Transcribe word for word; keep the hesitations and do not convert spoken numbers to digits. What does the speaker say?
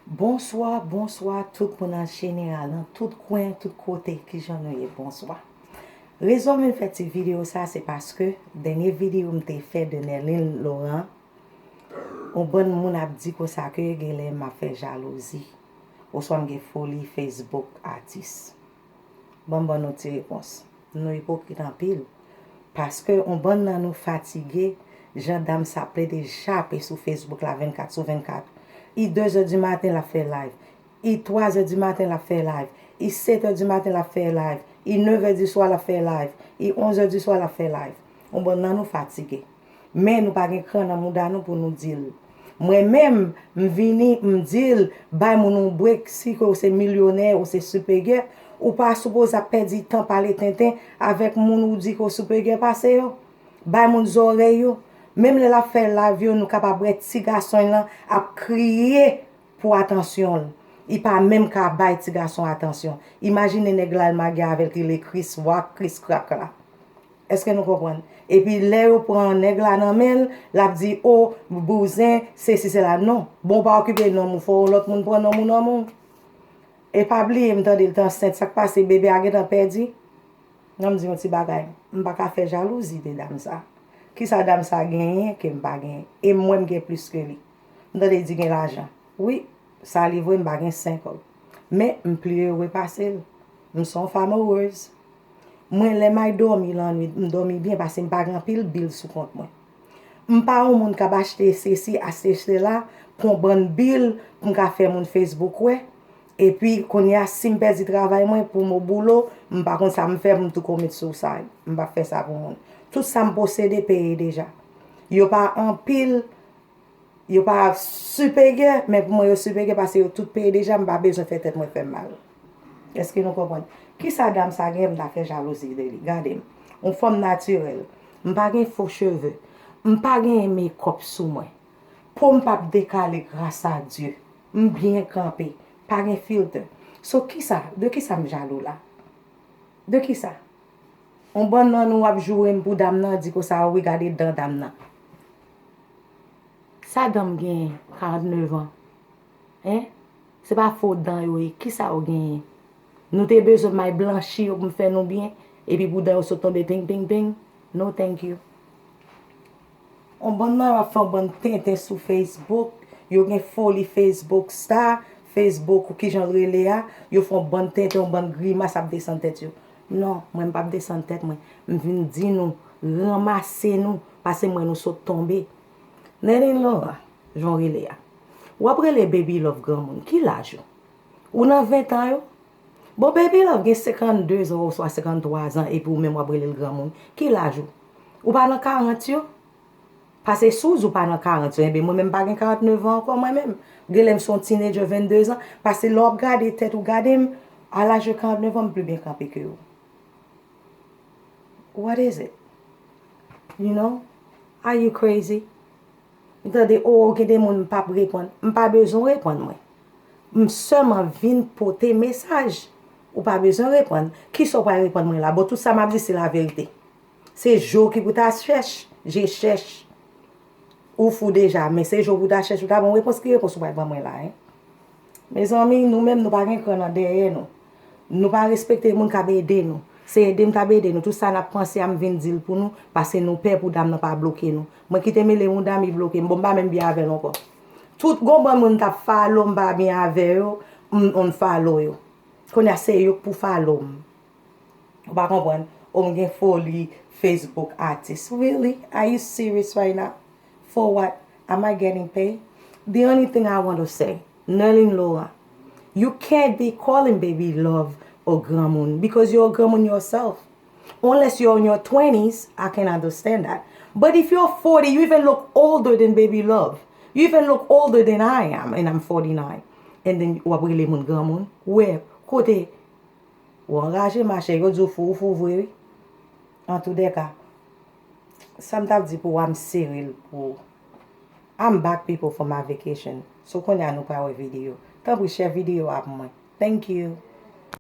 Bonswa, bonswa tout moun an jeneral, nan tout kwen, tout kote, kijan nou ye, bonswa. Rezon m vin fè ti videyo sa, se paske dènye videyo m te fè de Nerline Laurent, yon bann moun ap di konsa ke genlè m ap fè jalouzi, oswa m gen foli Facebook atis. Ban m ban nou ti repons. Nou ipokrit anpil. Paske yon bann nan nou fatige, jan dam sa plede jape sou Facebook la vennkat sou vennkat. I de zè di maten l ap fè live. I twa zè di maten l ap fè live. I sèt è di maten l ap fè live. I nèf è di swa l ap fè live. I onz è di swa l ap fè live. Yon bann nan nou fatige. Men nou pa gen kran nan mouda nou pou nou di l. Mwen menm, m vini, m di l, bay moun yon brek, si ke w se milyonè, ou se sipegè, ou pa sipoze ap pèdi tan pale tenten avèk moun ou di ke w sipegè pase yo. Bay moun zòrèy yo. Menm lè l ap fè live yo, nou kapab wè ti gason lan ap kriye pou atansyon l. Li pa menm ka bay ti gason atansyon. Imajine nèg la l magye avè l ki rele Chris Rock, Chris Crack la. Èske nou konprann? Epi lè yo pran nèg la nan men l, l ap di, o, bouzen, sesi, sela. Non. Bon, w pa okipe nonm ou, fò yon lòt moun pran nonm ou nan men w. E pa bliye, m tande l te ansent, sa k pase, bebe a gentan pèdi? An m di yon ti bagay, m pa ka fè jalouzi de dam sa. Kisa dam sa genyen ke m pa genyen? E m wè m gen plis ke li. M tande l di gen lajan. Wi, sa li vre, m pa gen senkòb. Men, m pli ere pase l. M se yon fanm erez. Mwen, lè m al dòmi lannwit, m dòmi byen paske m pa gen anpil bil sou kont mwen. M pa yon moun k ap achte sesi, achte sela, pran bann bil pou m ka fè moun Facebook wè. Epi, kounye a, si m pèdi travay mwen pou m o boulo, m pa konn sa m fè pou m tou komet sousay. M p ap fè sa pou moun. Tout sa m posede peye deja. Yo pa anpil, yo pa sipegè, men pou mwen yo sipegè paske yo tout peye deja, m pa bezwen fè tèt mwen fè m mal. Èske nou konprann? Kisa dam sa gen m ta fè jalouzi de li? Gade m. Yon fanm natirèl. M pa gen fo cheve. M pa gen mekòp sou mwen. Po m p ap dekale gras a Dye. M byen kanpe. Pa gen filtè. So kisa, de kisa m jalou la? De kisa? Yon bann nan nou ap joure m pou dam nan, di konsa, wi, gade dan dam nan. Sa dan m genyen, karannèf an? Hein? Se pa fo dan yo ye, kisa yo genyen? Nou te bezwen m al blanchi yo pou m fè nou byen, epi pou dan yo sot tonbe ping, ping, ping? No, thank you. Yon bann nan yo ap fè yon bann tenten sou Facebook, yo gen foli Facebook star, Facebook ou kijan l rele a, yo fè yon bann tenten, yon bann grimas ap desann tèt yo. Non, mwen m p ap desann tèt mwen. M vin di nou, ranmase nou, paske m wè nou sot tonbe. Nerline Laurent, jan w rele a. W ap rele Baby Love granmoun, ki laj ou? Ou nan ven tan yo? Bon, Baby Love gen senkannde zan oswa senkanntwa zan epi ou menm w ap rele l granmoun. Ki laj ou? Ou pa nan karant yo? Paske si w di w pa nan karant yo, enben mwen menm m pa gen karantnèf an ankò mwen menm. Genlè m se yon teenager vennde zan, paske lè w ap gade tèt ou gade m, à l'âge de quarante-neuf ans, m pli byen kanpe ke ou. What is it? You know? Are you crazy? M tande, oh, gen de moun m p ap reponn. M pa bezwen w reponn mwen. M sèlman vin pote mesaj. Ou pa bezwen reponn. Kisa w pral reponn mwen la? Bon, tout sa m ap di se laverite. Se je w ki pou ta chèch, je chèch. Ou fou deja, men se je w pou ta chèch, ou ta ban m repons, ki repons ou pral ban mwen la, hein? Mezanmi, nou menm nou pa gen kran nan dèyè nou. Nou pa respekte moun k ap ede nou. Se ede m t ap ede nou. Tout sa n ap panse a, m vin di l pou nou, paske nou pè pou dam nan pa bloke nou. Mwen kite m rele yon dam, li bloke m. Bon, m pa menm byen avè l ankò. Tout gon bann moun t ap follow, m pa byen avè yo, m unfollow yo. Kounye a se yo k pou follow m. Ou pa konprann? Ou m gen foli Facebook atis. Really? Are you serious right now? For what? Am I getting paid? The only thing I want to say, Nerline Laurent, you can't be calling Baby Love a granmoun because you're a granmoun yourself. Unless you're in your twenties, I can understand that. But if you're forty, you even look older than Baby Love. You even look older than I am, and I'm forty-nine. And then w ap rele moun granmoun? Wè, kote? Ou anraje, machè, yo di w fou, ou fou vre, wi. Antoudèka, sa m t ap di pou w, a m sere l pou ou. I'm back, people, from my vacation. So, kounye a nou pral wè videyo. Tanpri, share videyo a pou mwen. Thank you.